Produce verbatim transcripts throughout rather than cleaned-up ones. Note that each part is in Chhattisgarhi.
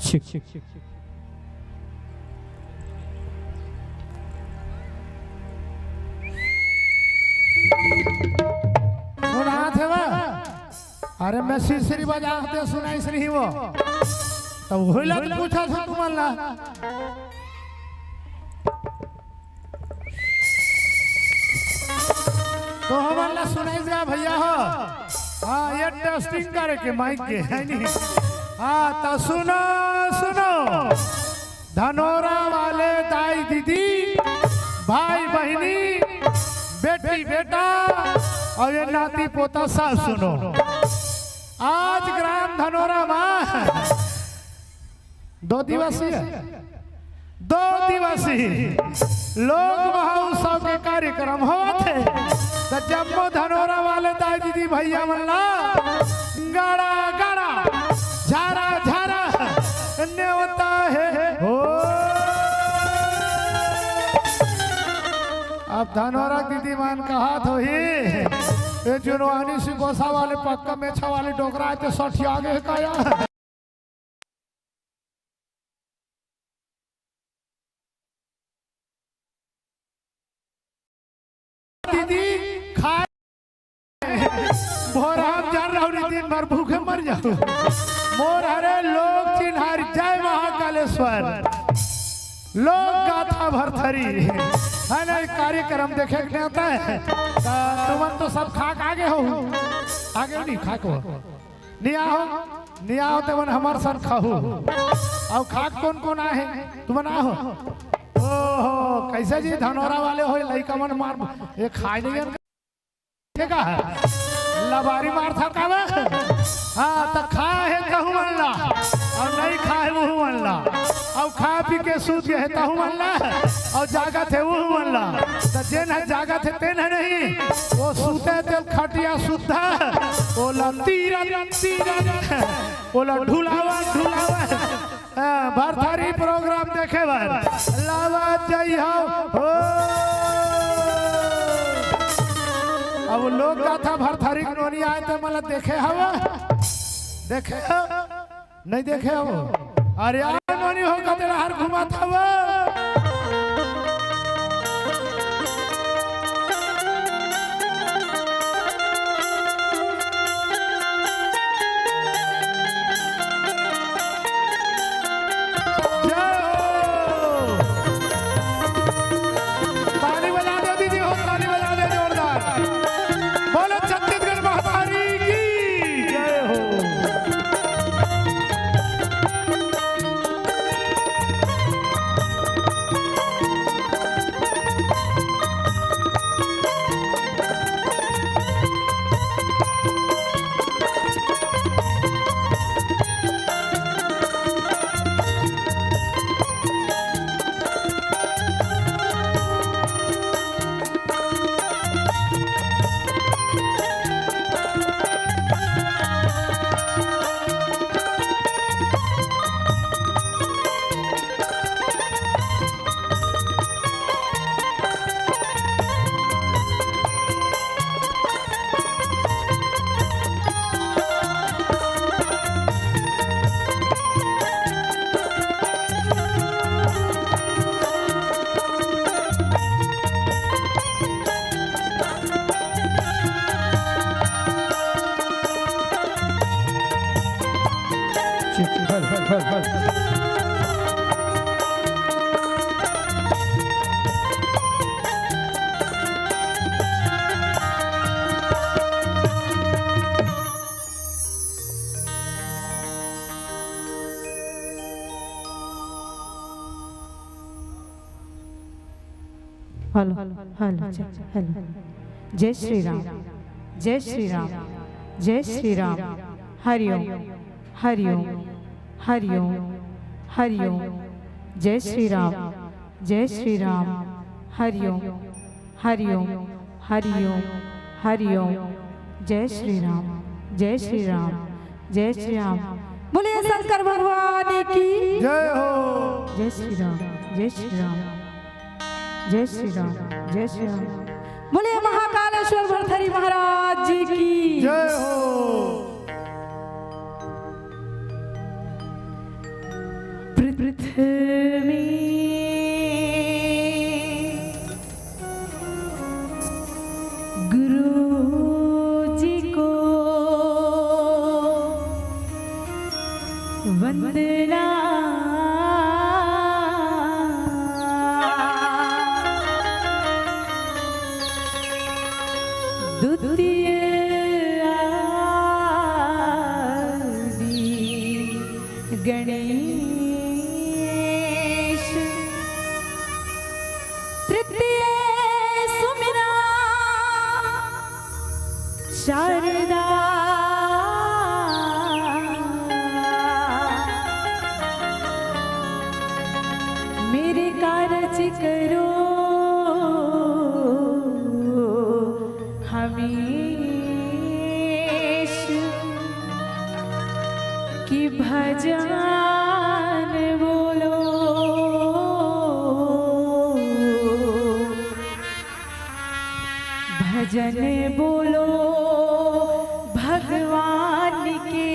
ठीक, ठीक, ठीक। सुनात हे बा? अरे मैं सिरसिरी बजा के सुनाइस नहीं वो। तब वही ला तो पूछा था तुमन ला। तो हमन ला सुनाइस गा भैया हो। हाँ, ये टेस्टिंग करे के माइक के, है नहीं? हाँ, तो सुनो, सुनो। धनोरा वाले दाई दीदी, भाई बहिनी, बेटी बेटा अउ ये नाती पोता सब सुनो। आज ग्राम धनोरा मा दो दिवसीय, दो दिवसीय लोक महोत्सव के कार्यक्रम होवत हे। त जम्मो धनोरा वाले दाई दीदी भैया मन ला गाड़ा गाड़ा, झारा झारा नेवता हे हो। अब धनोरा दीदी मन कहत होही, ए जुनवानी सिकोसा वाले पक्का मेछा वाले डोकरा आए ते सठिया गे हे का या? दीदी खाए भोर हम जान रहा हूँ, दिन भर भूखे मर जाओ। मोर हरे लोक चिन्हारी, जय महाकालेश्वर। लोक गाथा भरथरी है ना, एक कार्यक्रम देखे के नहीं आता है। त तुमन तो सब खा के आगे हो, आगे नहीं खा को। नहीं आओ, नहीं आओ, तेमन हमर संग खाहू। अउ खाक कोन कोन आहे? तुमन आहो? ओहो, कैसे जी धनोरा वाले हो, लइका मन मार, ये खाए नहीं है, ये का है? लबारी मार था का बे? हाँ, त खा हे तहू मन ला, अउ नहीं खा हे वहू मन ला, अउ खा पी के सूत गए हे तहू मन ला, अउ जागत हे वहू मन ला। त जेन ह जागत हे तेन ह नहीं, वो सूते तेल खटिया सुद्धा, ओला तीरन तीरन, ओला ढुलावा ढुलावा। हाँ, भरथरी प्रोग्राम देखे बर लावा जइहा हो। अब लोक गाथा भरथरी के नोनी आए त मला देखे हव, देखे हव, नहीं देखे हव? अरे आ नोनी हो, कते हर घुमात हव। जय हो। ताली बजा दे दीदी हो, ताली बजा दे जोरदार। बोलो छत्तीसगढ़ महतारी की जय हो। Hello, hello, check, hello. जय श्री राम, जय श्री राम, जय श्री राम। हरिओम, हरिओम, हरिओम, हरिओम। जय श्री राम, जय श्री राम। हरिओम, हरिओम, हरिओम, हरिओम। जय श्री राम, जय श्री राम, जय श्री राम। बोलिए शंकर भगवान की जय हो। जय श्री राम, जय श्री राम, जय श्री राम, जय श्री राम। बोलिए महाकालेश्वर भरथरी महाराज जी की जय हो। वंदना द्वितीय आदि गणेश, तृतीय सुमिरा शारदा। मेरे कारज करो हमेश, कि भजन बोलो, भजन बोलो भगवान के।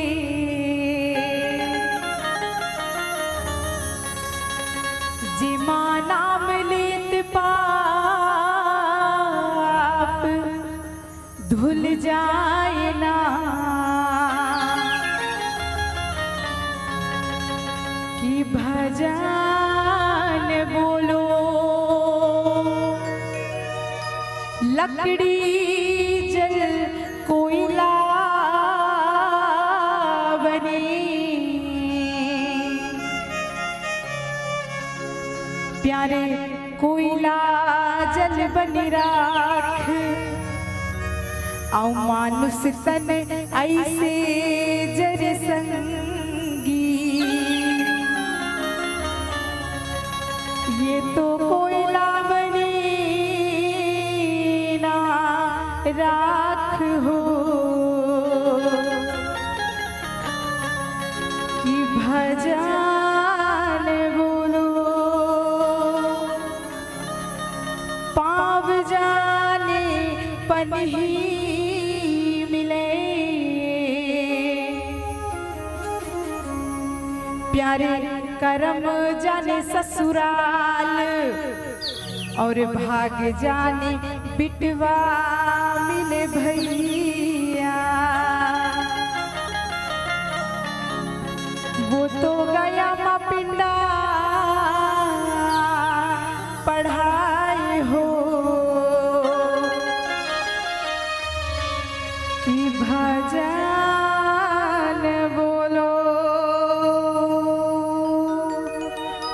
जिमा नाम लेत पाप धुल जाए ना, कि भजन बोलो। लकड़ी जल कोयला बनी, प्यारे कोयला जल बनी राख, अउ मानुष तन ऐसे जर संगी। ये तो कोयला बनी ना राख हो, कि भजन बोलो पाँव जाने पनही मिले। प्यारे करम जाने ससुराल, अउ भाग जाने बिटवा मिले भैया। वो तो गया माँ पिंडा पढ़ाए हो, कि भजन बोलो।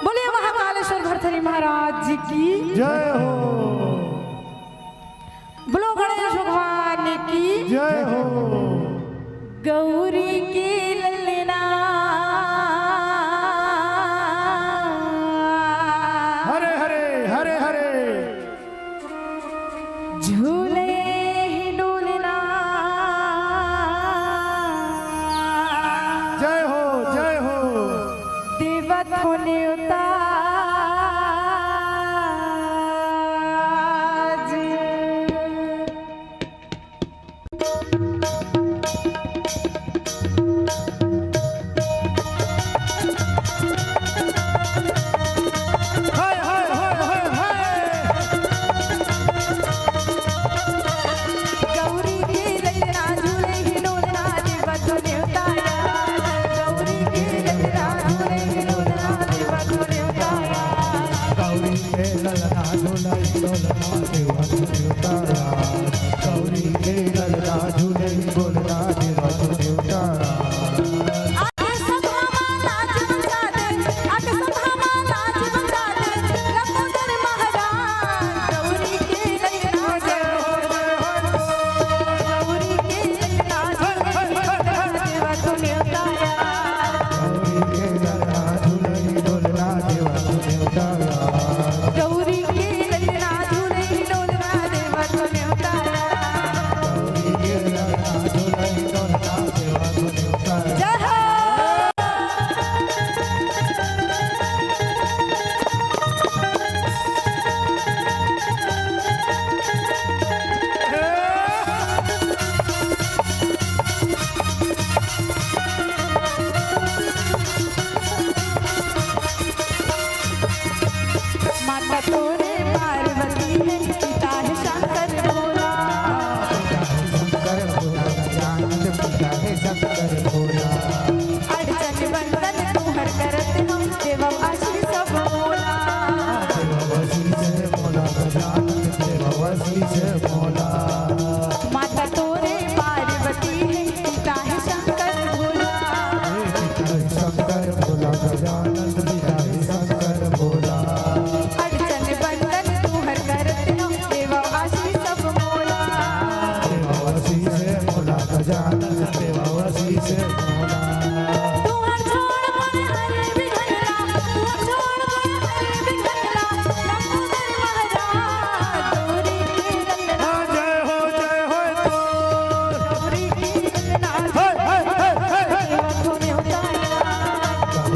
बोलिए महाकालेश्वर भरथरी महाराज जी की। जय हो। बोलो गणेश भगवान की। जय हो। गौरी के ललना। हरे हरे, हरे हरे। झूले ही डोलना। जय हो, जय हो। देवत होने उताज।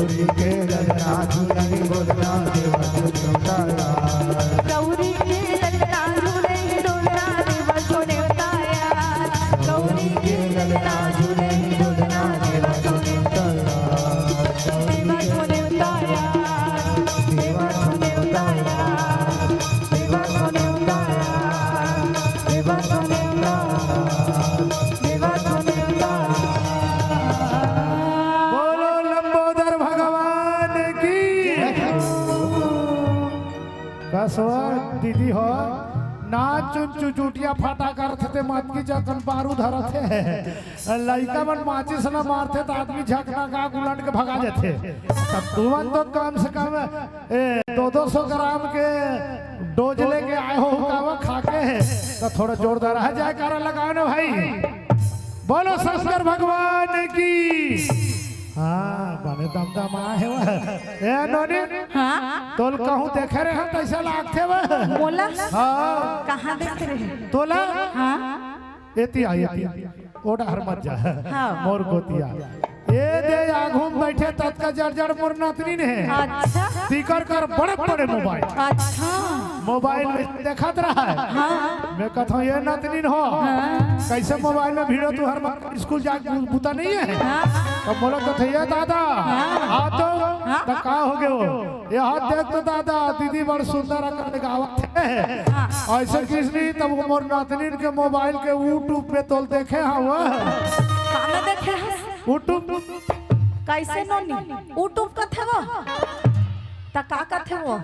गौरी के ललना झूलही डोलना देवा झूलही डोलना। गौरी के ललना झूलही डोलना देवा झूलही डोलना। गौरी के ललना झूलही डोलना देवा झूलही डोलना। देवा झूलही डोलना। देवा झूलही डोलना। देवा झूलही डोलना। देवा झूलही डोलना। देवा झूलही डोलना। बोलो लंबोदर भगवान की। कसवा दीदी हो, ना चुन चुचुटिया फाटा करत हे ते मत की जतन बारू धरत हे। लइका मन माचिस ना मारथे त आदमी झकना का उलट के भगा जाथे। त तुमन तो कम से कम, ए, दो दो सौ ग्राम के डोज लेके आए हो, हुकावा खा के, त थोड़ा जोरदार है जयकारा लगाओ ना भाई। बोलो शंकर भगवान की। हाँ, बने दमदमा हे वह। ए नोनी, हाँ? तोल कहूँ देखे रहे हम, तैसा लागथे वह। मोला? हाँ। कहाँ देखे रहे? तोला? हाँ। एती आ, एती आ। ओ डहर मत जा। हाँ। मोर गोतिया। ए दे आघू में बैठे ततका जड़ जड़ मोर नतनीन हे। अच्छा। तीकर कर बड़े बड़े मोबाइल। अच्छा। मोबाइल में देखत रहा है। हाँ। मैं कहता हूँ, "ये नतनीन हो, हाँ। कैसे मोबाइल में भिड़ो तू हर बार स्कूल जाके बु-, बुता नहीं है?" हाँ। तब बोला कहते, "ये दादा, हाँ। आ तो।" हाँ। तो का हो गयो? ये हाथ देख तो दादा, दीदी बड़ सुंदर अकन गावत हे। हाँ। ऐसे किस नहीं, तब वो मोर नतनीन के मोबाइल के YouTube पे तोल देखे हाँ वो। का में देखे हस? YouTube। कैसे नोनी? YouTube कथे वो? त का कथे वो?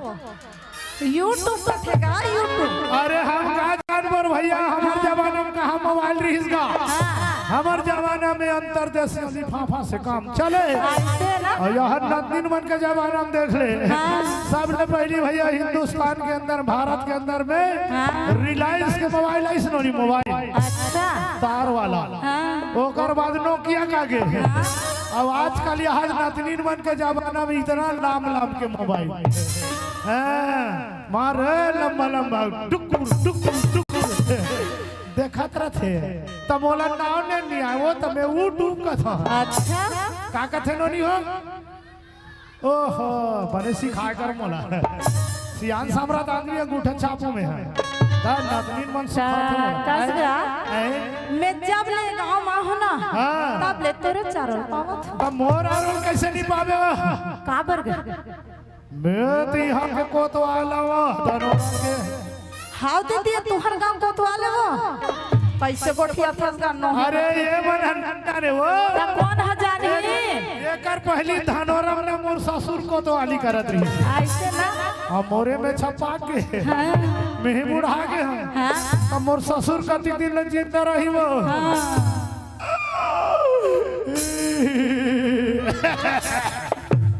YouTube कथे गा, YouTube। अरे हम का जानबो भैया, हमर जमाना में कहाँ मोबाइल रहिस गा? हाँ। हमर जमाना में अंतरदेशीय लिफाफा से काम चले। ऐसे ना? और यह नतनीन मन के जमाना में देख ले। हाँ। सबले पहली भैया हिंदुस्तान के अंदर, भारत के अंदर में हाँ। Reliance के मोबाइल आइस नोनी मोबाइल। अच्छा। तार वाला। हाँ। ओकर बाद Nokia का गे। हाँ। अब आजकल यह नतनीन मन के जमाना में इतना लाम लाम के मोबाइल। हाँ, मार लंबा लंबा टुकुर टुकुर टुकुर देखत रथे। त मोला नाव ने नहीं आए, वो त मैं YouTube कथा। अच्छा। का कथे नोनी हो? ओहो, बने सिखाए कर मोला। सियान सामरात आदमी अंगूठा छापो में है। ता नतनीन मन सिखात हो। कस गया? ऐ? मैं जब ले गाँव में हूँ ना, हाँ। तब ले तोरे चारों पावत हूँ। तब मोर आरोल कैसे नहीं पावे? का बर गया? मैं तो यहाँ के कोतवाल आवा, धनोरा के। हाव दीदी, तुहर गाँव कोतवाल हे वो? कैसे गोठियाथस गा नोनी? अरे, ये मन हन जाने वो। त कोन ह जानी? एकर पहली धनोरा में मोर ससुर कोतवाली करत रही। ऐसे ना? अब मोरे में छपा के। हाँ। मैं ही बुढ़ा के हूँ। हाँ। अब मोर ससुर कतिक दिन ले जिंदा रही वो। हाँ।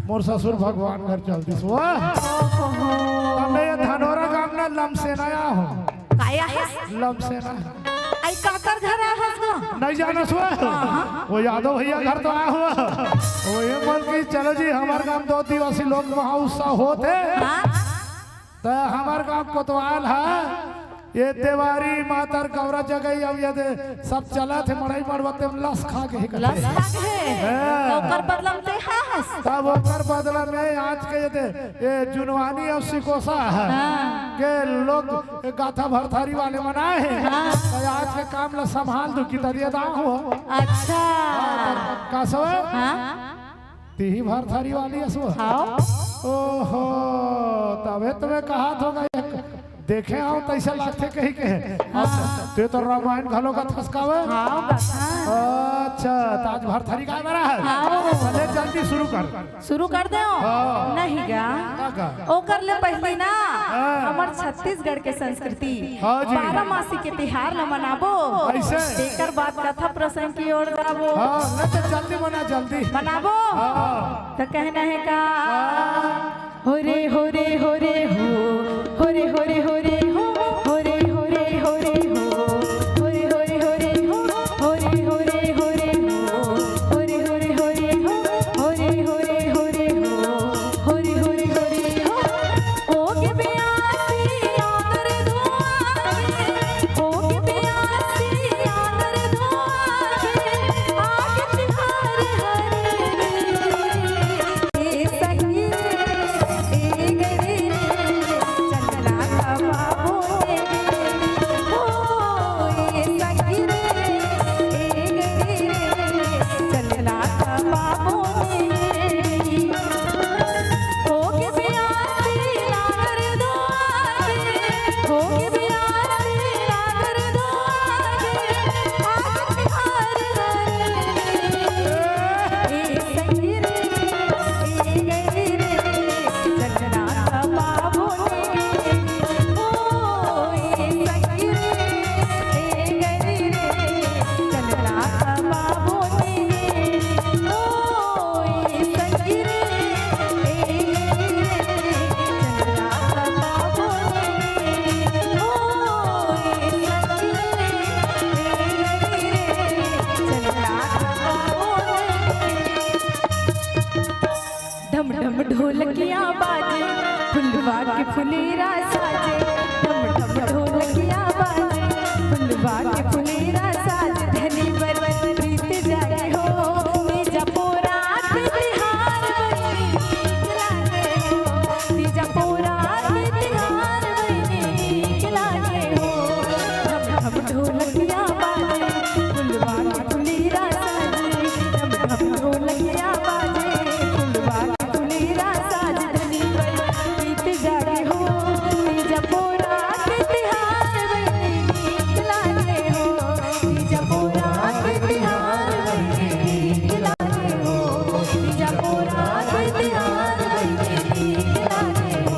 मोर ससुर भगवान घर चल दिस। वाह। ओहो। तब ये धनोरा गाँव ना लमसेना आया हो। काय आहे? लमसेना। आई काकर घर आया हस गा? नहीं जानस वो। हाँ। वो यादव भैया घर तो आया हुआ। वो ये मन की चलो जी, हमार गाँव दो दिवसीय लोक महोत्सव होत हे। हाँ। त हमर गाँव कोतवाल ह, ये देवारी मातर गौरा जगई, अब ये दे सब चलत हे मड़ई मड़वते में लस खा के ही कथे। लस खा के? हाँ। त ओकर बदला में ते हस। तब ओकर बदला में आज के ये दे, ये जुनवानी और सिकोसा ह, हाँ। के लोग गाथा भरथरी वाले मनाए हे। हाँ। त आज के काम ला संभाल दू कि तरिया दाव हो। अच्छा। हाँ, त का सो? हाँ। तिही भरथरी वाली असवा। हाँ। ओहो, तबे तुम्हें कहा था एक देखे आओ तैसा लागथे कही के। हाँ। ते तो रामायण घलो कथस का वे? हाँ, कथा। अच्छा, त आज भरथरी का बरा है? हाँ। चले जल्दी शुरू कर। शुरू कर दे। हाँ। नहीं गा। का का? ओकर ले पहली ना, हाँ। हमर छत्तीसगढ़ के संस्कृति हाँ जी। बारह मासी के तिहार ल मनाबो। ऐसे? तेकर बाद कथा प्रसंग की ओर जाबो। हाँ, नहीं तो जल्दी मना, जल्दी। मनाबो? हाँ। त कहना हे का? हाँ। हो रे, हो रे, हो रे, हो। हो रे, हो रे, हो रे, हो। हो रे, हो रे, हो रे, हो। हो रे, हो रे, हो रे, हो। हो रे, हो रे, हो रे, हो। हो रे, हो रे, हो रे, हो। हो रे, हो रे, हो रे, हो। हो रे, हो रे, हो रे, हो। हो गे प्यासी आंगन दुआरे, हो गे प्यासी आंगन दुआरे, आगे तिहार हरे। ए ढम ढोलकिया बाजे, फुलवा के फुलेरा साजे। ढम ढम ढोलकिया बाजे, फुलवा के फुलेरा साजे। धनी बर प्रीत जागे हो, तीजा पोरा के तिहार बहिनी नीक लागे हो। तीजा पोरा के तिहार बहिनी नीक लागे हो। ढम ढम ढोलकिया बाजे, फुलवा के फुलेरा साजे। ढम ढम ढोलकिया बाजे, फुलवा के फुलेरा साजे। धनी बर प्रीत जागे हो, तीजा पोरा के तिहार बहिनी नीक लागे हो। तीजा पोरा के तिहार बहिनी नीक लागे हो। तीजा पोरा के तिहार बहिनी नीक लागे हो।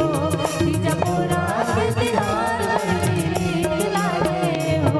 तीजा पोरा के तिहार बहिनी नीक लागे हो।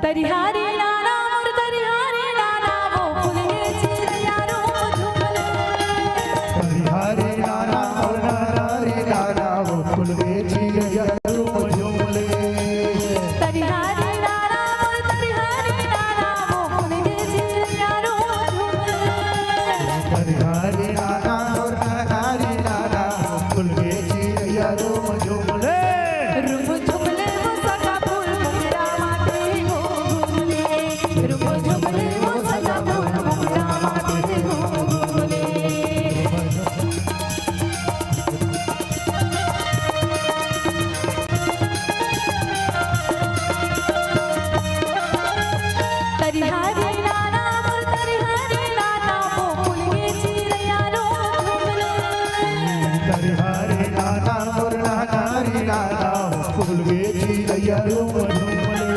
तरिहारी नाना मोर तरिहारी नाना, वो फूल के चिरैया रूम झूम ले। तरिहारी नाना मोर नानारी नाना, वो फूल के चिरैया रूम झूम ले। तरिहारी नाना मोर तरिहारी नाना, वो फूल के चिरैया रूम झूम ले। तरिहारी नाना मोर नानारी नाना, वो फूल के चिरैया रूम झूम ले। रूम झूम ले वो सगा फूल मोंगरा माथे घूम घूम ले। रूम झूम ले वो सगा फूल मोंगरा माथे घूम घूम ले। तरिहारी नाना मोर तरिहारी नाना, वो फूल के चिरैया रूम झूम ले। तरिहारी नाना मोर नानारी नाना, वो फूल के चिरैया रूम झूम ले।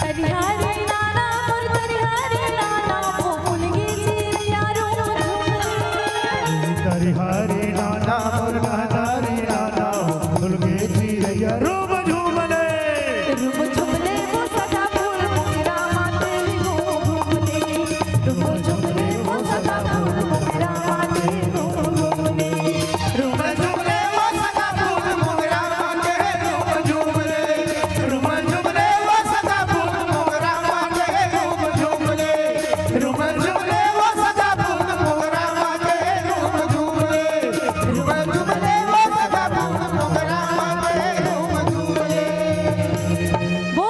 तरिहारी नाना मोर तरिहारी नाना, वो फूल के चिरैया रूम झूम ले। तरिहारी नाना मोर नानारी नाना, वो फूल के चिरैया रूम झूम ले। रूम झूम ले वो सगा फूल मोंगरा माथे घूम घूम ले। रूम झूम ले वो सगा फूल मोंगरा माथे घूम घूम ले। रूम झूम ले वो सगा फूल मोंगरा माथे घूम घूम ले। रूम झूम ले वो सगा फूल मोंगरा माथे घूम घूम ले। रूम झूम ले वो सगा फूल मोंगरा माथे घूम घूम ले। रूम झूम ले वो सगा फूल मोंगरा माथे घूम घूम ले। वो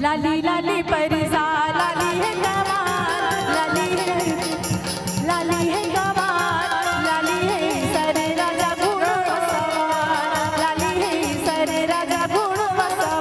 लाली लाली परिसा, लाली है गवार, लाली है, लाली है गवार, लाली है सर राजा गुण वसवार, लाली है सर राजा गुण वसवार।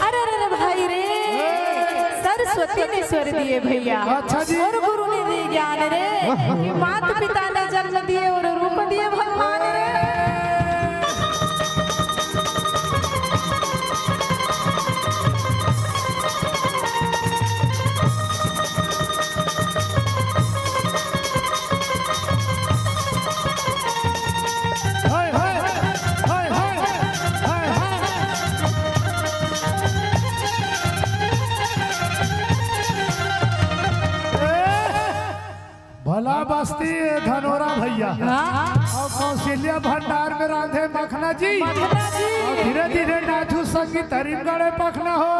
अरे अरे अरे भाई रे, सरस्वती ने स्वर दिए भैया। अच्छा जी। और गुरु ने दिए ज्ञान रे, कि माता पिता ने जन्म दिए और रूप दिए भगवान रे। भला बस्ती ए धनोरा भैया। हाँ। अउ कौशल्या भंडार में रांधे मखना जी। मखना जी। अउ धीरे धीरे नाचू संगी तरिम गड़े पखना हो।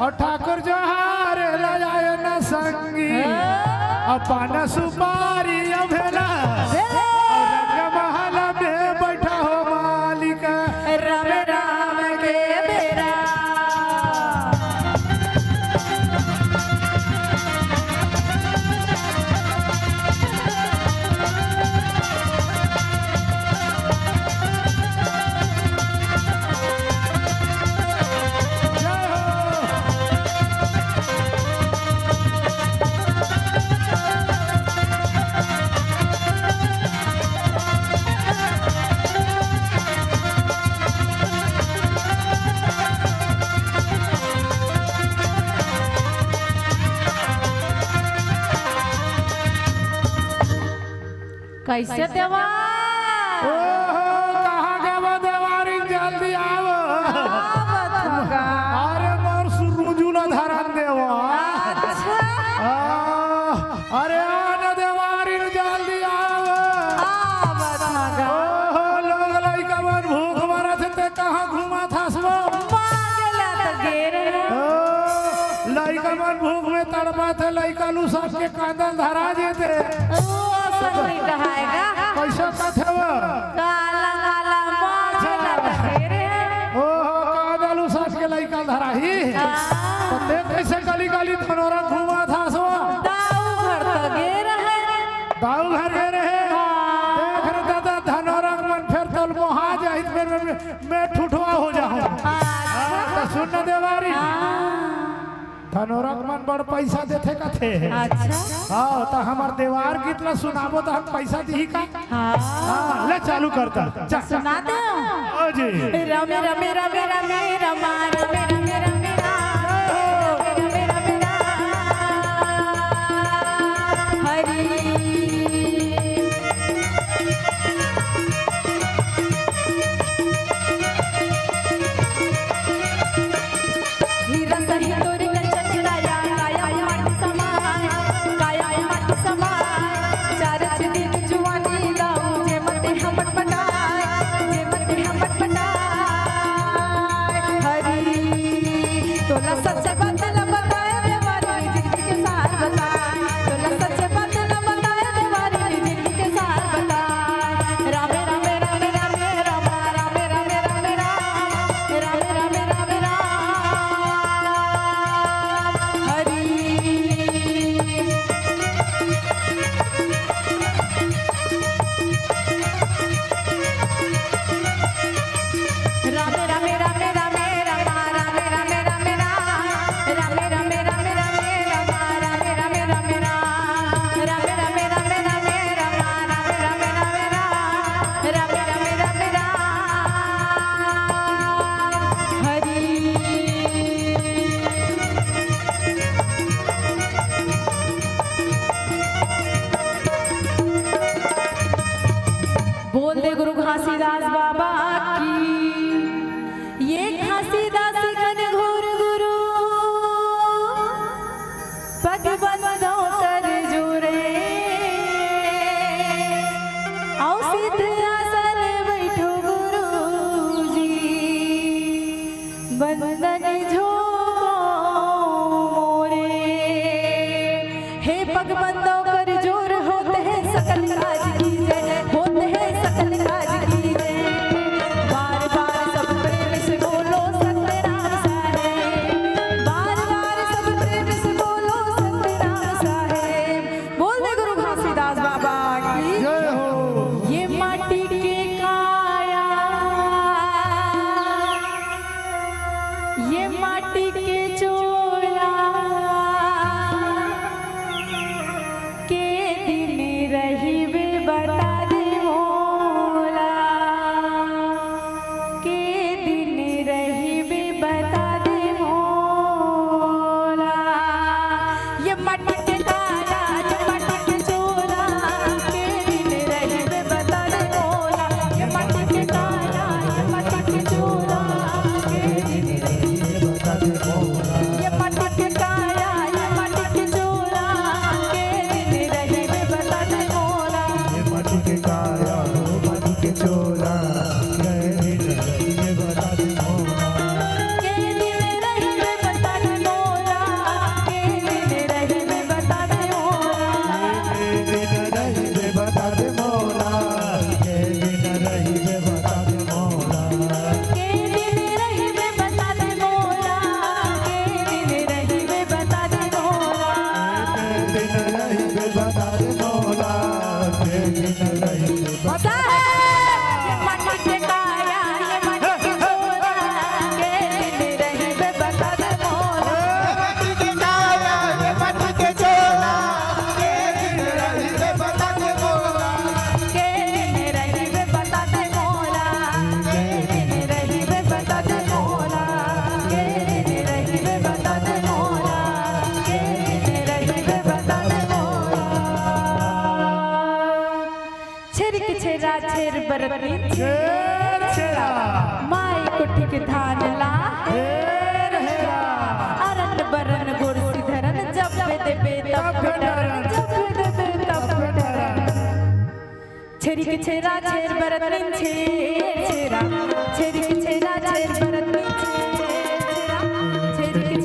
अउ ठाकुर जोहार लजाए न संगी, अउ पान सुपारी अउ भेला, अउ रंग महल में बैठा हो मालिक, राम राम के बेरा। कैसे देवा? ओहो, कहाँ गवा देवारी, जल्दी आवो। आवत होगा। अरे मोर सुरुजुला धरन देवा। अच्छा। आ, अरे आन देवारी, जल्दी आवो। आवत होगा। ओहो, लोग लइका मन भूख मरत हे, ते कहाँ घूमत हस वो? मांगला त गेर। ओ, लइका मन भूख में तड़पाथे, लइका लू सबके कांदा ल धरा जेथे। ओ, सब कोई कहाएगा। कैसे कथे वो? काला काला मार अच्छा। लटके रे। ओहो, कांदा लू सबके लइका ल धराही। हाँ। त देख कैसे गली गली धनोरा घुमाथस वो। दाऊ घर त गे रहे। दाऊ घर गे रहे। हाँ। देख रे दादा, धनोरा मन फेर तोल मोहा जाही, फेर मैं, मैं ठुठवा हो जाहूँ। अच्छा। हाँ, त सुन न देवारी। हाँ। धनोरा मन बड़ पैसा देथे कथे। अच्छा। हाँ, त हमर देवार गीत ला सुनाबो त हम पैसा दिही का? हाँ। हाँ, ले चालू करता। जा। सुना दे। ओ जी। रमे, रमे, रमे, रमे, रमा, रमे, रमे, रमे, रा। रमे, रमे, रमे, रा। हरी। हीरा सही तोरी कंचन काया, काया माटी समान, काया माटी समान। चार छे दिन जुवानी लाऊ, जे मते हमर पटाय, जे मते हमर पटाय। हरी, तोला सच बात ला बताए देवारी, जिंदगी के सार बताए। तोला सच बात ला बताए देवारी, जिंदगी के सार बताए। रामे, रामे, रामे, रामे, रामा, रामे, रामे, रामे, राम। रामे, रामे, रामे, राम। हरी। रामे, रामे, रामे, रामे, रामा, रामे, रामे, रामे, राम। रामे, रामे, रामे, रामे, रामा, रामे, रामे, रामे, राम। रामे, रामे, रामे, रामे, रामा, रामे, रामे, रामे, राम। रामे, रामे, रामे, राम। हरी। बोल दे गुरु घासीदास बाबा की। ये घासीदास घनघोर गुरु, पग बंदों कर जोरे, आओ सिद्ध आसन बैठो गुरु जी। बंदन झोको मोरे। हे पग बंदों कर जोर, होत हे सकल काज की जय, होत हे सकल काज की जय। बार बार सब प्रेम से बोलो सतनाम साहेब, बार बार सब प्रेम से बोलो सतनाम साहेब। बोल दे गुरु घासीदास बाबा की। जय हो। ये माटी के काया, ये माटी के चोला, के दिन रहिबे बता दे मोला, के दिन रहिबे बता दे मोला। ये माटी के काया, ये माटी के चोला, के दिन रहिबे बता दे मोला। ये माटी के काया, ये माटी के चोला, के दिन रहिबे बता दे मोला। ये माटी के काया, ये माटी के चोला, के दिन रहिबे बता दे मोला। ये माटी के काया, वो माटी के चोला, के दिन रहिबे बता दे मोला। के दिन रहिबे बता दे मोला, के दिन रहिबे बता दे मोला। के दिन रहिबे बता दे मोला, के दिन रहिबे बता दे मोला। के दिन रहिबे बता दे मोला, के दिन रहिबे बता दे मोला। के दिन रहिबे बता दे मोला, के दिन रहिबे बता दे मोला। साहेब, ये माटी के काया, ये माटी के चोला, के दिन रहिबे बता दे मोला। के दिन रहिबे बता दे मोला, के दिन रहिबे बता दे मोला, के दिन रहिबे बता दे मोला, के दिन रहिबे बता दे मोला। छेरी के छेरा छेर बरतनी छेर छेरा। माई कोठी के धान ला हेर हेरा। अरन बरन गोरसी धरन जब देबे तब डरन, जब देबे तब डरन। छेरी के छेरा छेर बरतनी छेर छेरा। छेरी के छेरा छेर बरतनी छेर छेरा। छेरी के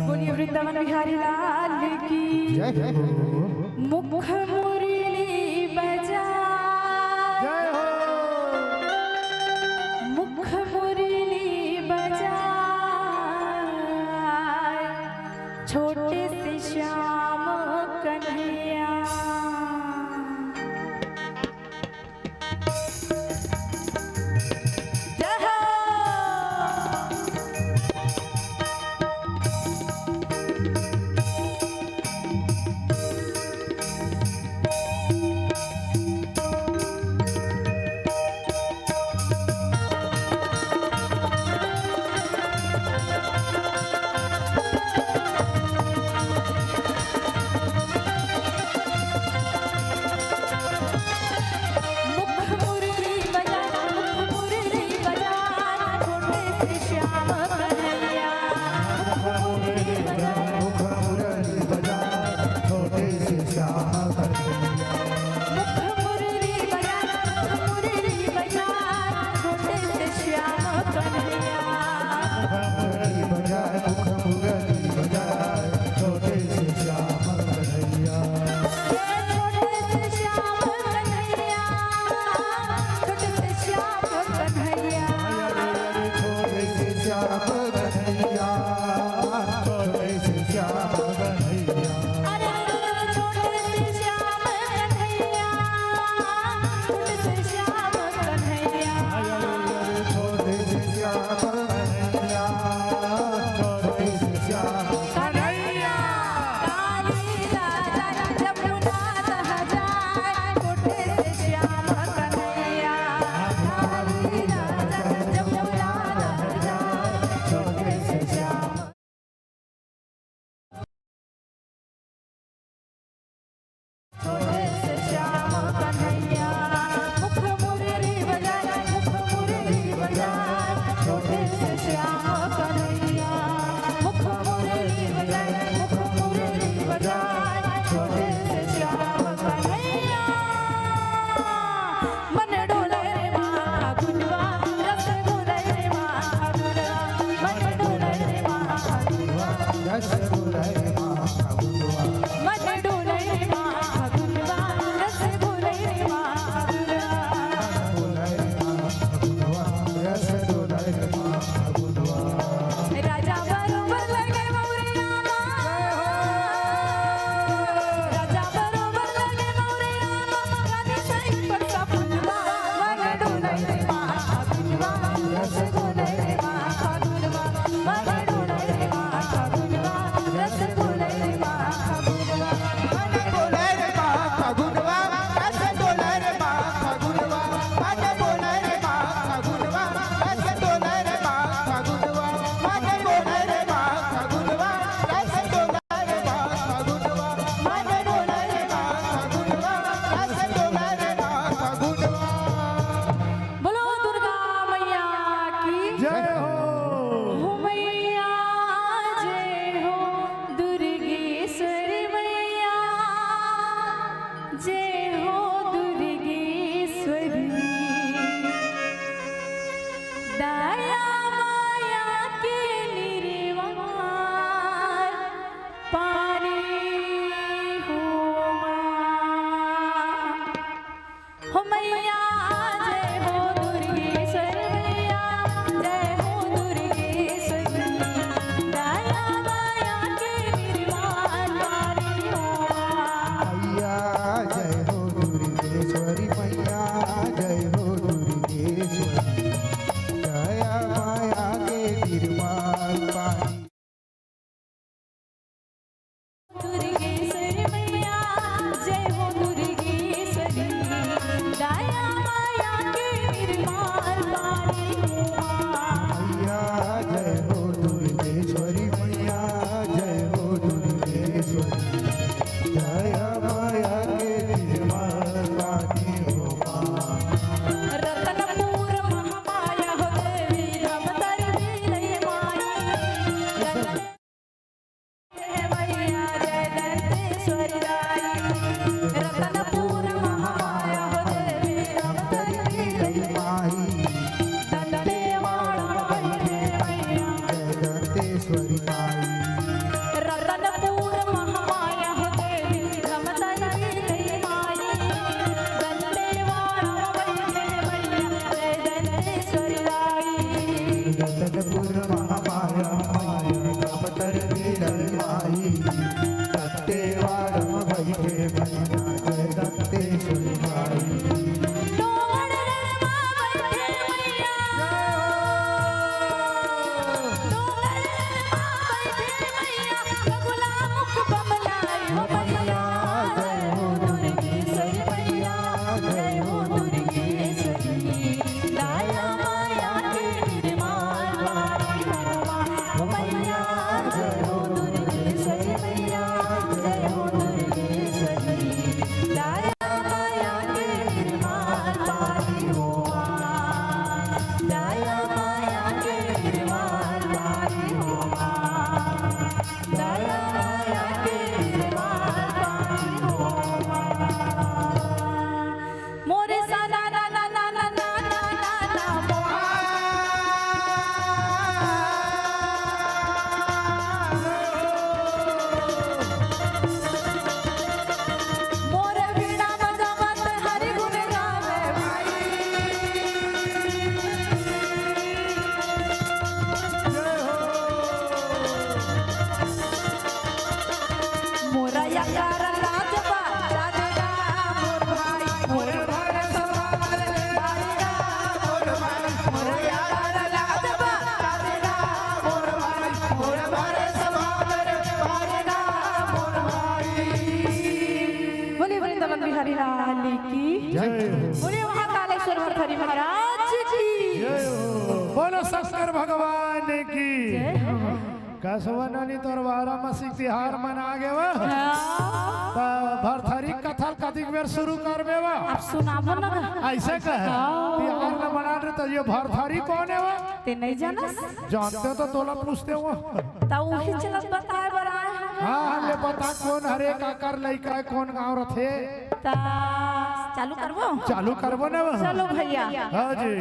बोलिए वृंदावन बिहारी लाल की। जय हो। मुख मुरली बजा। जय हो। मुख मुरली बजा। छोटे से श्याम कन्हैया। रतनपुर महामाया देवी, रमतन बिलई माई, दंतेवाड़ा बइठे मैया, जय दंतेश्वरी दाई। रतनपुर महामाया मैया, रमतन बिलई माई, दंतेवाड़ा बइठे मैया, जय दंतेश्वरी दाई। डोंगरगढ़ मा बइठे मैया। डोंगरगढ़ मा बइठे मैया, बगुला मुख बमलाई हो मैया। जय हो दुर्गेश्वरी मैया, जय हो दुर्गेश्वरी। दया माया के निर्माण वाली हो माँ, हो मैया। जय हो दुर्गेश्वरी मैया, जय हो दुर्गेश्वरी। दया माया के निर्माण वाली हो माँ। दया माया के निर्माण वाली हो माँ। दया माया के निर्माण वाली हो माँ। मोरे सा ना ना ना ना ना ना ना ना ना मोहा। मोर बीड़ा बजावत हरि गुण गावे भाई। जय हो। मोर यार लाज बचा दे गा मोर भाई, मोर भर सवार भाई गा मोर भाई, मोर यार लाज बचा दे गा मोर भाई, मोर भर सवार भाई गा मोर भाई। बोलिए वृंदावन बिहारी लाल की जय हो। बोलिए महाकालेश्वर भरथरी महाराज की जय हो। बोलो शंकर भगवान की जय हो। कसवा ननी तोर बारा मसीह तिहार मना गे वा। हाँ। त भरथरी कथा ल कतिक बेर शुरू करबे वा? अब सुनाबो न गा। अइसे कहे। हाँ। तिहार ल मना रे त ये भरथरी कोन हे वा? ते नहीं जानस? जानते तो तोला पूछते वा। त उही चलत बताए बर आए हन। हाँ, हाँ, ले बता कोन हरे, काकर लइका हे, कोन गाँव रथे? त चालू करबो? चालू करबो न वा? चलो भैया। हाँ जी।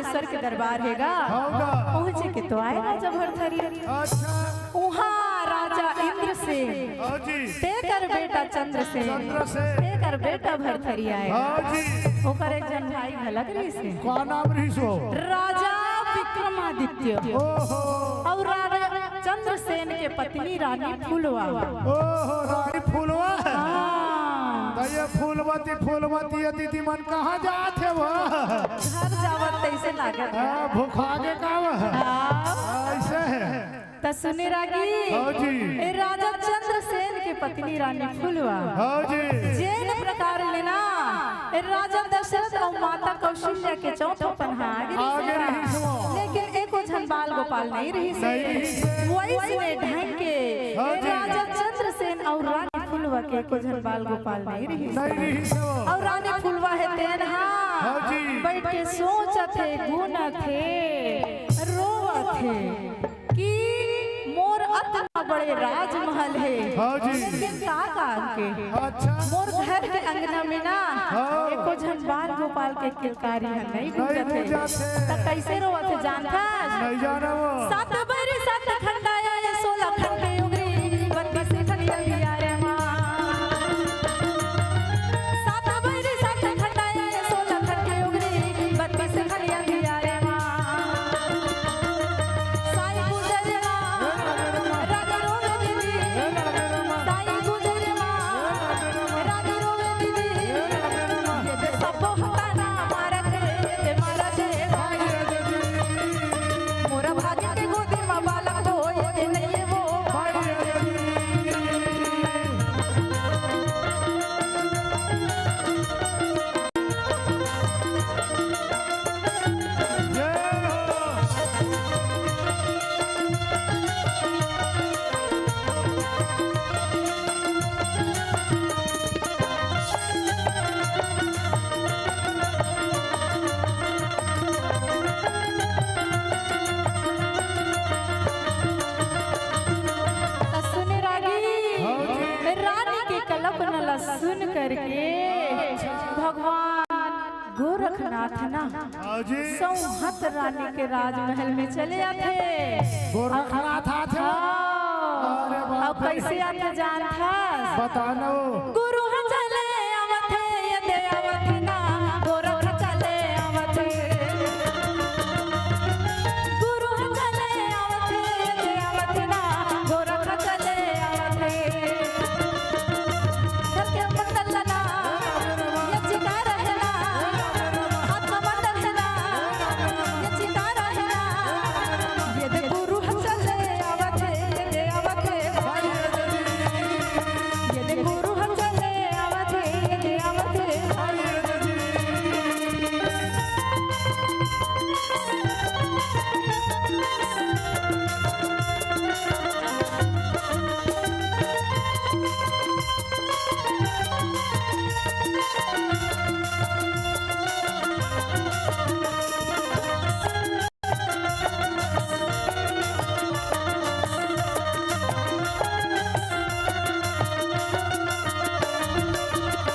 कालेश्वर के दरबार हे गा। हाँ गा। पहुँचे के तो आए राजा भरथरी। अच्छा। उहाँ राजा इंद्रसेन, हाँ जी। तेकर बेटा चंद्रसेन, चंद्रसेन। तेकर बेटा भरथरी आए। हाँ जी। ओकर एक झन भाई घलक रहिस हे। का नाम रहिस वो? राजा विक्रमादित्य। ओहो। अउ राजा चंद्रसेन के पत्नी रानी फूलवा। ओहो, रानी फूलवा। हाँ। त ये फूलवती, फूलवती, ये दीदी मन कहाँ जात हे वो? घर जावत तइसे लागत हे। हाँ, भुखा के का वो? हाँ। ऐसे हे। त सुने रागी। हाँ जी। ए राजा चंद्रसेन के पत्नी रानी फूलवा। हाँ जी। जेन प्रकार ले ना, ए राजा दशरथ अउ माता कौशल्या के चौथोपन हा आगे आगे रहिस हे। रहिस हे। लेकिन एको झन बाल गोपाल नहीं रहिस हे। नहीं रहिस हे। वइसने ढंग के हाँ ए जी। राजा चंद्रसेन अउ रानी फूलवा के एको झन बाल गोपाल नहीं रहिस हे। नहीं रहिस हे। अउ रानी फूलवा हे तेन हा हाँ जी। बइठ के सोचत हे, गुनत हे, रोवत हे। कि मोर अतना बड़े राजमहल हे, हाँ जी। लेकिन का काम के? अच्छा। मोर घर के अंगना में ना हाँ। एको झन बाल गोपाल के किलकारी ह नहीं नहीं गूंजत हे। गूंजत हे। त कइसे रोवत हे जानथस? नहीं जानव। सात बरी सात खंडाया ये सोलह खंड के उगरी, बत्तीस खंड अंधियारे माँ। सात बरी सात खंडाया ये सोलह खंड के उगरी, बत्तीस खंड अंधियारे माँ। साई गुजरे माँ, रानी रोवे दीदी। साई गुजरे माँ, रानी रोवे दीदी। ये दे सबो हताना मारत हे, ये दे मारत हे भाई। मोरा भाग्य के गोदी मा बालक होय, ये दे नहीं वो भाई। त सुने रागी, हाँ जी। रानी के कल्पना ला सुन करके भगवान गोरखनाथ ना हाँ जी। सौंहत रानी के राजमहल में चले आथे। गोरखनाथ आथे। हाँ। अरे बाप अब रे। कइसे आथे जानथस? बता न वो। गुरु ह चले आवत हे, ये दे आवत हे ना, गोरख चले आवत हे। गुरु ह चले आवत हे, ये दे आवत हे ना, गोरख चले आवत हे। सत्य मंडल ना, ये चिता रहना, आत्मा मंडल ना, ये चिता रहना। ये दे गुरु ह चले आवत हे, ये दे आवत हे। ये दे गुरु ह चले आवत हे, ये दे आवत हे।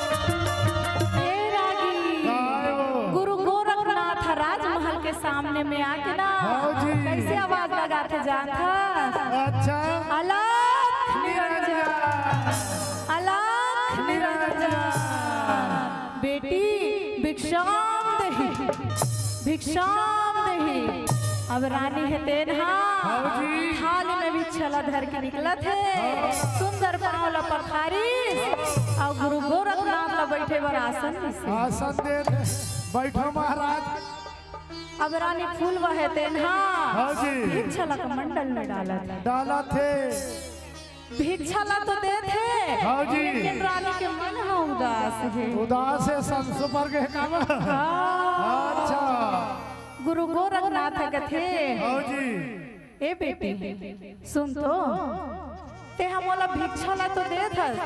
ए रागी, काय वो? गुरु गोरखनाथ राजमहल के सामने में आके ना, हाँ जी। कइसे आवाज लगाथे जानथस? अच्छा। अलख निरंजन। निरंजन। अलख निरंजन। निरंजन। बेटी, भिक्षाम देहि, भिक्षाम देहि। अब रानी हे तेन हा, हाँ जी। थाली में भिक्षा ला धर के निकलत हे। हाँ। सुंदर पाँव ला पखारिस, अउ गुरु गोरखनाथ ला बइठे बर आसन दिस। आसन देत हे, बइठो महाराज। अब रानी फूलवा हे तेन हा, हाँ जी। भिक्षा ला कमंडल में डालत हे। डालत हे। भिक्षा ला तो देत हे, हाँ जी। लेकिन रानी के मन ह उदास हे। उदास हे, संसो पर के काम। हाँ। अच्छा। गुरु गोरखनाथ ह कथे, हाँ जी। ए बेटी, सुन तो, ते ह मोला भिक्षा ला तो देत हस,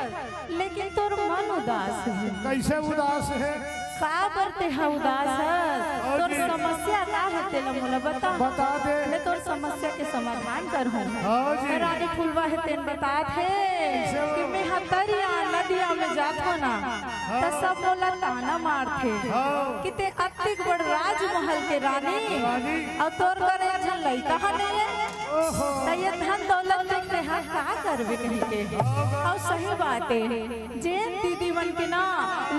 लेकिन तोर मन उदास हे। कइसे उदास हे? का बर तेहा उदास हस? हाँ तोर जी। समस्या का हे, तेला मोला बता। बता दे। मैं तोर समस्या के समाधान करहूँ। हाँ जी। रानी फुलवा हे, तेन बतात हे कैसे हो? कि मैं ह तरिया नदिया में जात हो ना, हाँ। त सब मोला ताना मारथे हाँ। कि ते अतिक बड़ राजमहल के रानी, रानी। अउ तोर करा एक झन लइका ह नइ हे। ओहो। त ये धन दौलत देख तेहा का करबे कहिके। हाँ। अउ सही बात हे, जेन दीदी मन के ना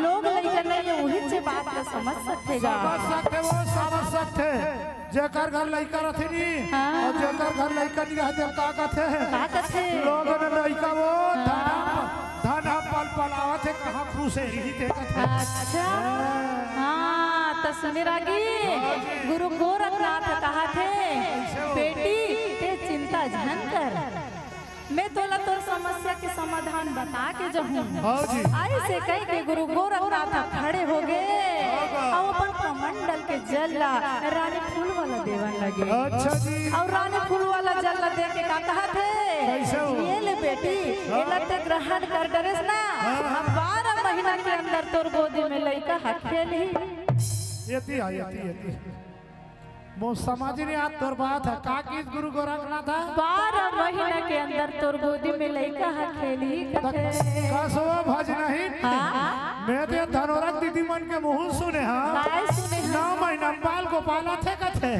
लोग लइका नइ हे, उही जे बात ल समझ सकथे गा। समझ सकथे, वो समझ सकथे। जेकर घर लइका रथे नी, हाँ। अउ जेकर घर लइका नइ रहे, तेन का कथे? का कथे? लोग न लइका वो, हाँ। धन ह, धन ह पल पल आवत हे, कहाँ खुश हे, इही ते कथे। अच्छा। हाँ, त सुने रागी, गुरु गोरखनाथ कहाथे, कैसे हो? बेटी, ते चिंता झन कर। मैं तोला तोर समस्या के समाधान बता के जहूँ। हाँ जी। अइसे कहिके गुरु गोरखनाथ खड़े होगे हाँ बा। अउ अपन कमंडल के जल ला रानी फुलवा ला देवन लगे। अच्छा जी। अउ रानी फुलवा ला जल ला दे के का कहाथे? कैसे हो? ये ले बेटी, हाँ। एला ते ग्रहण कर डरेस ना, हाँ। अब बारह महीना के अंदर तोर गोदी में लइका ह खेलही। एती आ, एती, एती। मोर समझ नइ आत तोर बात ह, का किस गुरु गोरखनाथ ह? बारह महीना के अंदर तोर गोदी में लइका ह खेलही त कथे। कस वो भजनहीन? हाँ। मैं तो ये धनोरक दीदी मन के मुँह सुने हँव। काय सुने हँव? नौ महीना में बाल गोपाल आथे कथे।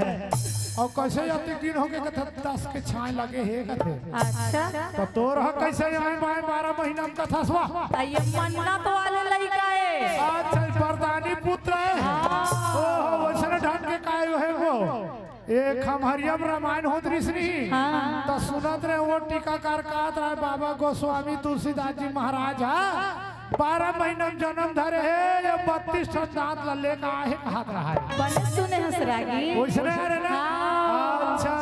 अउ कइसे अतिक दिन होगे कथे, दस के छाँय लगे हे कथे। अच्छा। त तोर ह कइसे आँय बाँय बारह महीना में कथस वा? त ये मन्नत वाले लइका हे। अच्छा, ये वरदानी पुत्र हे। हाँ। ओहो, वइसने ढंग के काय हे वो? ए खम्हरिया में रामायण होत रिहिस नी। हाँ। त सुनत रहेंव वो टीकाकार कहत रहे, बाबा गोस्वामी तुलसीदास जी महाराज ह बारह महीना में जनम धरे हे, ये बत्तीस ठन दाँत ल लेके आहे कहत रहे। बने सुने हस रागी। वइसने आ रहे ना? हाँ। अच्छा।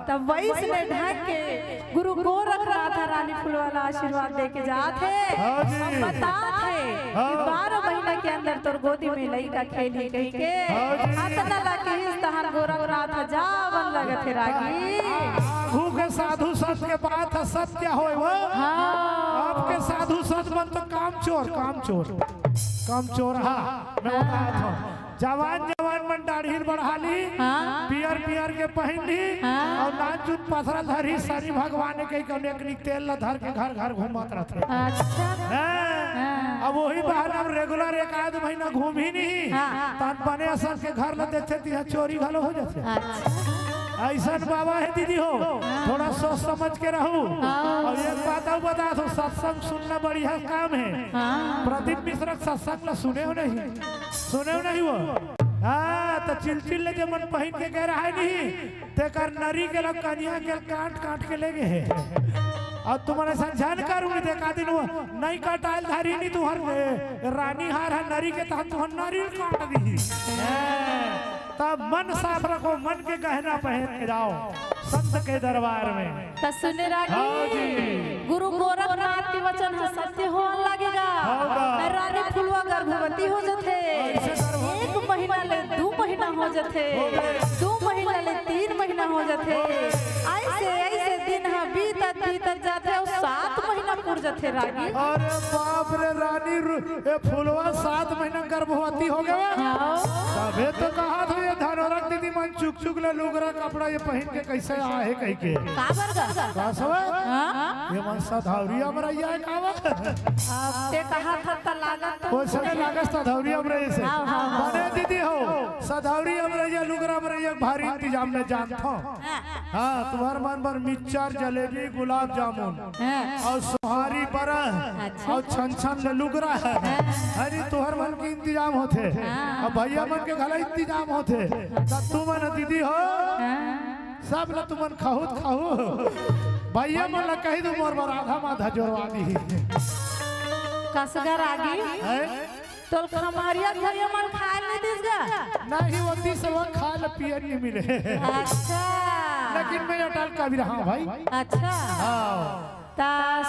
त वइसने ढंग के गुरु गोरखनाथ ह रानी फुलवा ला आशीर्वाद दे के जात हे। हाँ जी। अउ बतात हे कि हाँ। बारह महीना के अंदर तोर गोदी में लइका खेलही कहिके। हाँ जी। अतना ला किहिस तहन गोरखनाथ ह जावन लगत हे रागी। आगू के साधु संत के बात ह सत्य होय वो। हाँ। अब के साधु संत मन तो कामचोर, कामचोर। कामचोर, हाँ। मैं बतात हँव। जवान जवान मन दाढ़ी बढ़ा लिही, हाँ। पियर पियर के पहिन लिही, हाँ। अउ नानचुन पथरा धरही, शनि भगवान के कौन एक निक तेल ला धर के घर घर घूमत रथे। अच्छा। हैं? हाँ। अब वही बहाना में regular एक आध महीना घूमही नहीं, हाँ। तब बने असन के घर ला देखथे, तिहाँ चोरी घलो हो जाथे। अच्छा। अइसन बाबा हे दीदी हो, हाँ। थोड़ा सोच समझ के रहू। हाँ। अउ एक बात अउ बतात हँव, सत्संग सुनना बढ़िया काम हे। हाँ। प्रदीप मिश्र के सत्संग ला सुने हो नहीं? सुने हो नहीं वो? हाँ, त चिलचिल ले जे मन पहिन के गे रहे नहीं, तेकर नरी के ल कनिहा के ल काट काट के ले गे हे। अउ तुमन अइसन झन करहू, देख एक दिन वो नइ कटाय ल धरही नहीं तुँहर, ए, रानी हार ह नरी के, तहन तुँहर नरी ल काट दिही। हाँ, त मन साफ रखो, मन के गहना पहन के जाओ संत के दरबार में। त सुने रागी, हाँ जी। गुरु गोरखनाथ के वचन ह सत्य होवन लागेगा। हाँ बा। रानी फुलवा गर्भवती हो जथे। अइसे गर्भवती? एक महीना ले दू महीना हो जथे। हो गए। दू महीना ले तीन महीना हो जथे। हो गए। अइसे, अइसे दिन ह बीतत, बीतत जाथे अउ सात महीना पुर जथे रागी। अरे बाप रे रानी रु-, ए फुलवा सात महीना गर्भवती हो गए। हाँ। तभे तो कहत हँव ये धनोरक दीदी मन चुक चुक ले लुगरा कपड़ा ये पहिन के कइसे आहे कहिके। काबर गा? का सवय? हाँ? ये मन सधौरी अमरइया हे काबर? अब ते कहत हस त लागत तो। वइसने लागस सधौरी अमरइया से। हाँ, हाँ, हाँ। बने दीदी हो, सधौरी अमरइया, लुगरा अमरइया भारी इंतजाम मैं जानत हँव। हाँ। हाँ, तुँहर मन बर मिक्सचर, जलेबी, गुलाब जामुन। हाँ। अउ सोहारी बरा, अच्छा। अउ छन छन ले लुगरा हे। हाँ। अरे तुँहर मन के इंतजाम होथे। हाँ। अउ भइया मन के घला इंतजाम होथे। त तुमन दीदी हो, हाँ। सब ल तुमन खाहू त खाहू। भइया मन ल कहि दू मोर बर आधा म आधा जोरवा दिही। कस गा रागी। हैं? तोला खम्हरिया भइया मन खाय ल नइ दिस गा? नहीं, ओती से वो खाय ल पिए ल नइ मिले। अच्छा। लेकिन मैं अटल कबीर हँव भाई। अच्छा। हाँ। त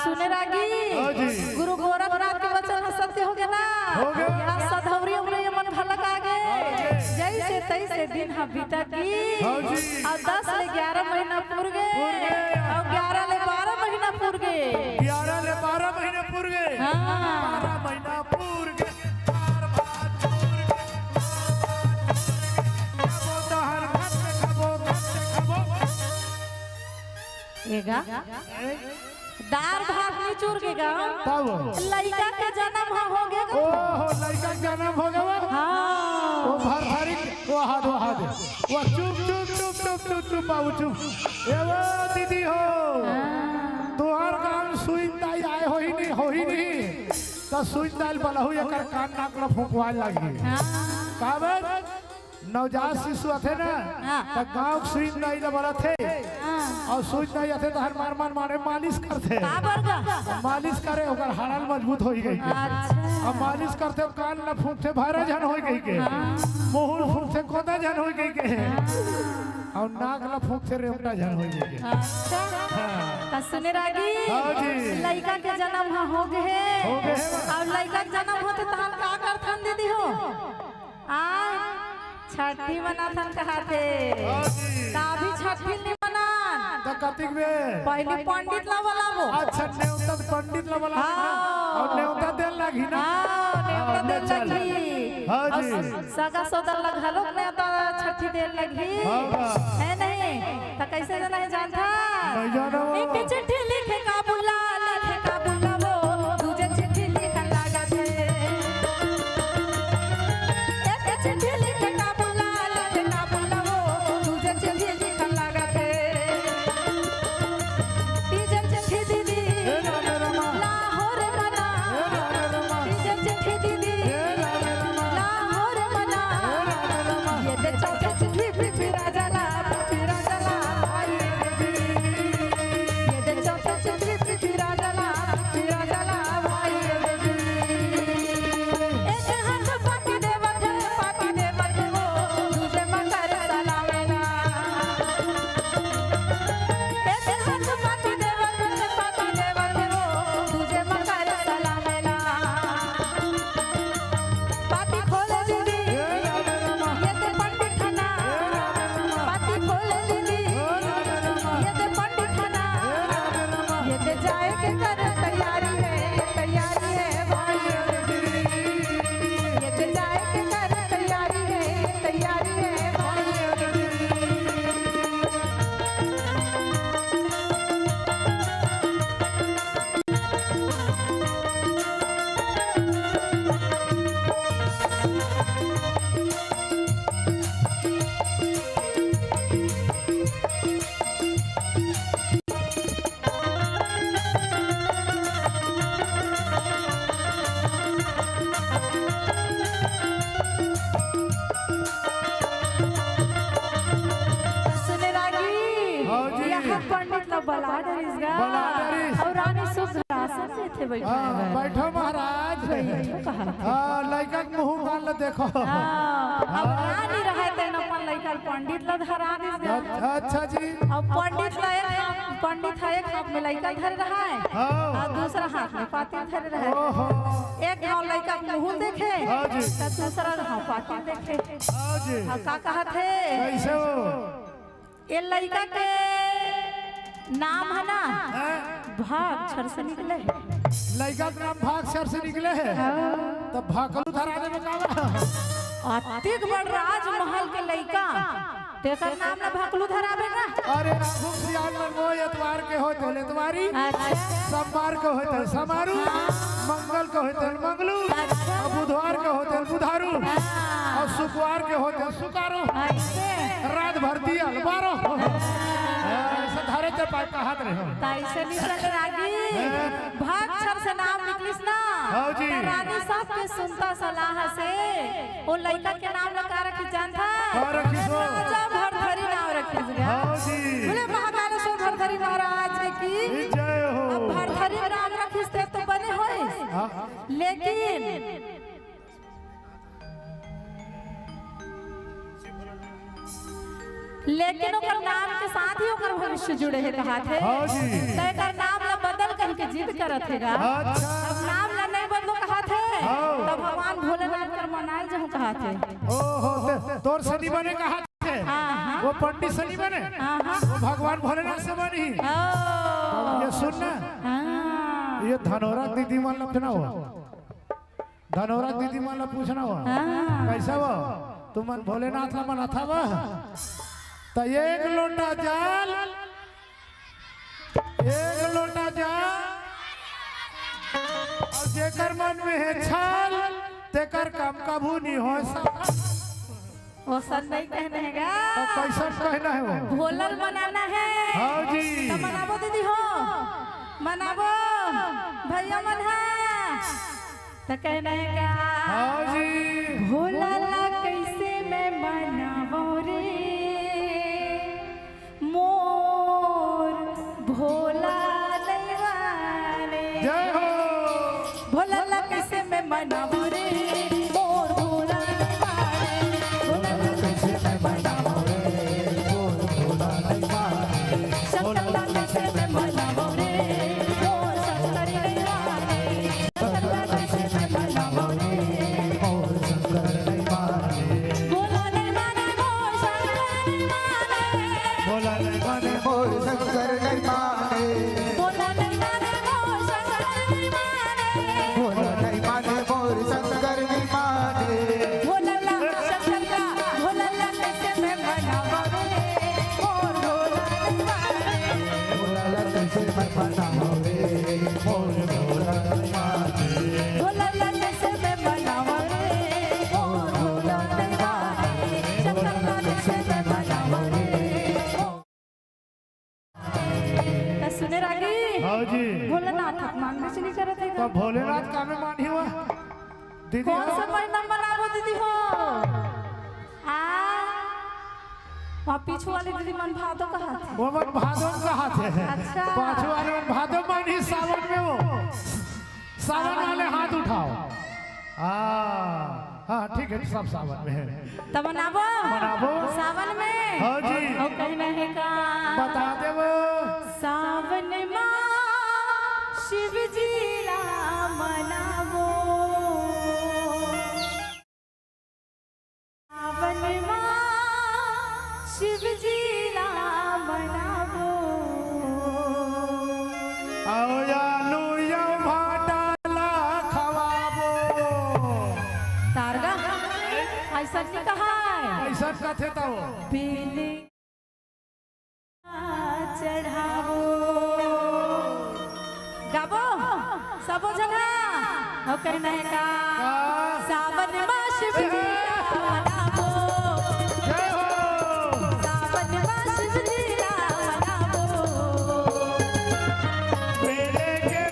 सुने रागी, हाँ जी। गुरु गोरखनाथ के वचन ह सत्य होगे ना? होगे। या सधौरी अमरइया मन घलक आगे। हाँ जी। जइसे तइसे दिन ह बीतत गिस। हाँ जी। अउ दस ले ग्यारह महीना पुर गे। पुर गे। अउ ग्यारह ले बारह महीना पुर गे। ग्यारह ले बारह महीना पुर गे। हाँ। बारह महीना पुर गे। बार बार गा। दार भात नइ चुरगे गा। तब? लइका के जनम ह होगे गा। ओहो, लइका के जनम होगे बा? हाँ। ओ भरथरी, ओ हाथ, ओ हाथ। ओ चुप, चुप, चुप, बाबू, चुप। ए वो दीदी हो। हाँ। तुँहर गाँव सुइन दाई आए होही नहीं, होही नहीं। त सुइन दाई ल बलाहू, एकर कान नाक ल फुँकवाए लागही। हाँ। काबर? नवजात शिशु आथे ना, हाँ। त गाँव के सुइन दाई ल बलाथे। हाँ। अउ सुइन दाई आथे त हर मार मार मारे मालिश करथे। काबर गा? मालिश करे, ओकर हाड़ा ल मजबूत होही कहिके। अच्छा। अउ मालिश करथे, कान ल फुँकथे, भैरा झन होही कहिके। हाँ। मुँह ल फुँकथे, कोदा झन होही कहिके। हाँ। अउ नाक ल फुँकथे, रेमटा झन होही कहिके। अच्छा। हाँ। त सुने रागी, हाँ जी। लइका के जनम ह होगे हे। होगे हे। अउ लइका के जनम होथे तहन का करथन दीदी हो? आ, छट्ठी मनाथन कहाथे। हाँ जी। त अभी छट्ठी नइ मनान। त कतिक बे? पहिली पंडित ला बलाबो। अच्छा, नेवता त पंडित ला बलाबो ना। हाँ। अउ नेवता दे ल लागही ना। हाँ, नेवता दे ल लागही। हाँ जी। अउ सगा सोदर ला घलो नेवता छट्ठी दे ल लागही। हाँ, हाँ। हे नहीं? त कइसे देना हे जानथा? नइ जानव। एक चिट्ठी लिखे का बुला, लिखे का बुलावो, दूजे चिट्ठी लिखन लागथे। एक चिट्ठी लिखे का बुला, लिखे का बुलावो, दूजे चिट्ठी लिखन लागथे। तीजे चिट्ठी दीदी, ए राम रे राम। लाहौर मना। ए राम रे राम। तीजे चिट्ठी दीदी, ए राम रे राम। लाहौर मना। ए राम रे राम। ये दे चौथे चिट्ठी पृथ्वीराज ला, पृथ्वीराज ला, भाई रे दीदी। ये दे चौथे चिट्ठी पृथ्वीराज ला, पृथ्वीराज ला, भाई रे दीदी। एक हाथ पाती देवत हे, पाती देवत हे वो, दूजे म करे सलामेला। एक हाथ पाती देवत हे, पाती देवत हे वो, दूजे म करे सलामेला। पाती खोले दीदी, ए राम रे राम। ये दे पंडित हना। ए राम रे राम। पाती खोले दीदी, ए राम रे राम। ये दे पंडित हना। ए राम रे राम। ये दे जाए के कर तैयारी हे, तैयारी हे भाई। ये दे जाए के कर तैयारी हे, तैयारी हे भाई। सुने रागी, हाँ जी। यहाँ पंडित ला बला डरिस गा। बला डरिस। अउ रानी सुख आसन देथे बइठे हाँ, बर। बइठो महाराज। बइठो कहा। हाँ, लइका के मुँह कान ल देखो। हाँ, अब हाँ। रानी रहय तेन अपन लइका ल पंडित ल धरा दिस गा। अच्छा, अच्छा जी। अब पंडित ल एक हाथ, पंडित ह एक हाथ में लइका धरे रहय। हाँ। अउ दूसरा हाथ में पाती धरे रहय। ओहो। एक घांव लइका के मुँह देखे, हाँ जी। त दूसरा घांव पाती देखे। हाँ जी। हाँ, का कहत हे? कइसे हो? ए लइका के नाम ह ना, हाँ। भाग छर से निकले हे। लइका के नाम भाग छर से निकले हे। हाँ। त भाकलू धरा देबे का बा? अतिक बड़ राजमहल के लइका, तेकर नाम ल भाकलू धराबे का? अरे, आघू सियान मन वो एतवार के होय तेल एतवारी, अच्छा। सोमवार के होय तेल सोमारू, हाँ। मंगल के होय तेल मंगलू, अच्छा। अउ बुधवार के होय तेल बुधारू, हाँ। अउ शुक्रवार के होय तेल सुकारू। अइसे। रात भर दिया बारो। अइसे धरे ते पाए कहत रहे हो। त अइसे नइ चले रागी। हाँ। भाग छर से नाम निकलिस ना। हाँ जी। त रानी साहब के सुनता सलाह से ओ लइका के नाम ल का रखिस जानथा? का रखिस हो? राजा भरथरी नाम रखिस गा। हाँ जी। बोले महाकालेश्वर भरथरी महाराज की जय हो। अब भरथरी नाम रखिस ते तो बने होइस। हाँ, हाँ। लेकिन लेकिन ओकर नाम के साथ ही ओकर भविष्य जुड़े हे, कहात हे। हाँ जी। त एकर नाम ला बदल करके जिद करत हे गा। अच्छा। अब नाम ला नहीं बदलो, कहात हे। हाँ। त भगवान भोलेनाथ कर मनाए जाहूं, कहात हे। ओहो, ते, तोर से नइ बने, कहात हे। हाँ, हाँ। वो पंडित से नइ बने। हाँ, हाँ। वो भगवान भोलेनाथ से बनी। हाँ। ये सुन ना। हाँ। ये धनोरा दीदी मन ला सुनाओ। धनोरा दीदी मन ला पूछना हो, हाँ। कइसे हो? तुमन भोलेनाथ ला मनाथा हो? त एक लोटा जल, जेकर मन में हे छल, तेकर काम कभू नहीं हो सकता। वो सब नहीं कहना है गा। तो कैसन कहना है वो? भोला ल मनाना है। हाँ जी। तो मनाबो दीदी हो, मनाबो भैया मन हा। तो कहना है गा। हाँ जी। भोला ला कैसे मैं मनावो रे, मोर भोला नहीं माने। जय हो। भोला ला कैसे मैं मनावो रे, मोर भोला नहीं माने। भोला ला कैसे मैं मनावो रे, मोर भोला नहीं माने। शंकर ला कैसे मैं मनावो रे, मोर शंकर नहीं माने। त सुने रागी? हाँ जी। भोलेनाथ ह मांग कुछ नहीं करत है। तो भोलेनाथ का में मानी हुआ? दीदी कौन हो? सा महीना मनाबो दीदी हो? आ? वहाँ पीछू वाली दीदी मन भादो कहा थे। वो मन भादो कहा थे। अच्छा। पाछू वाले मन भादो मानी सावन में वो। सावन वाले हाथ उठाओ। हाँ, हाँ, ठीक है, सब सावन में है। त मनाबो? मनाबो। सावन में? हाँ जी। अउ कहना है का? बता देबो। सावन मा शिव जी ला मनाबो। सावन मा शिव जी ला मनाबो। अउ आलू अउ भाटा ला खवाबो। तारगा, ऐसा नहीं कहा है। ऐसा कथे तो। पीली चढ़ाबो। गाबो, सबो झन हा। अउ कहना है का? का? सावन मा शिव जी ला मनाबो। जय हो। सावन मा शिव जी ला मनाबो। मेरे के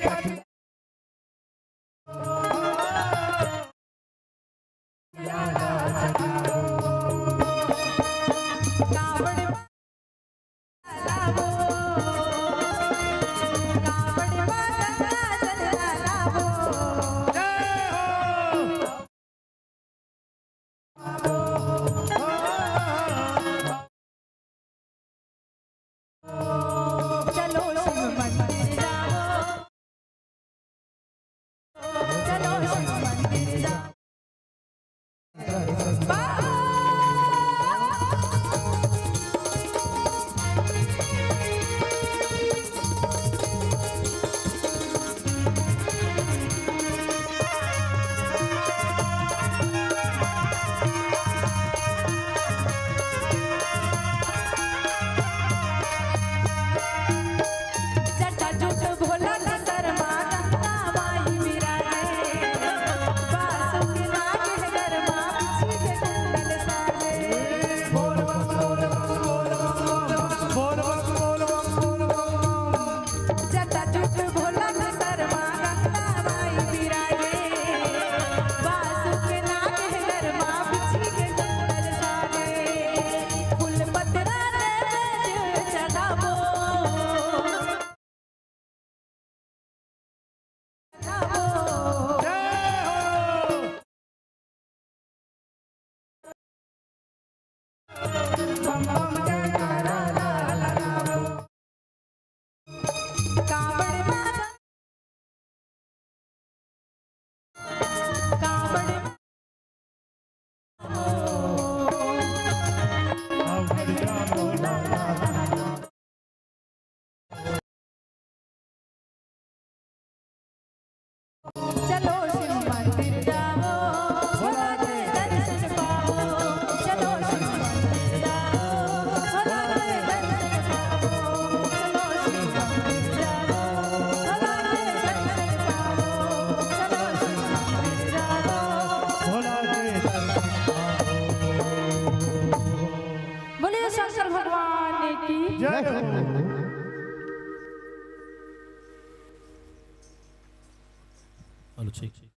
Hello, check.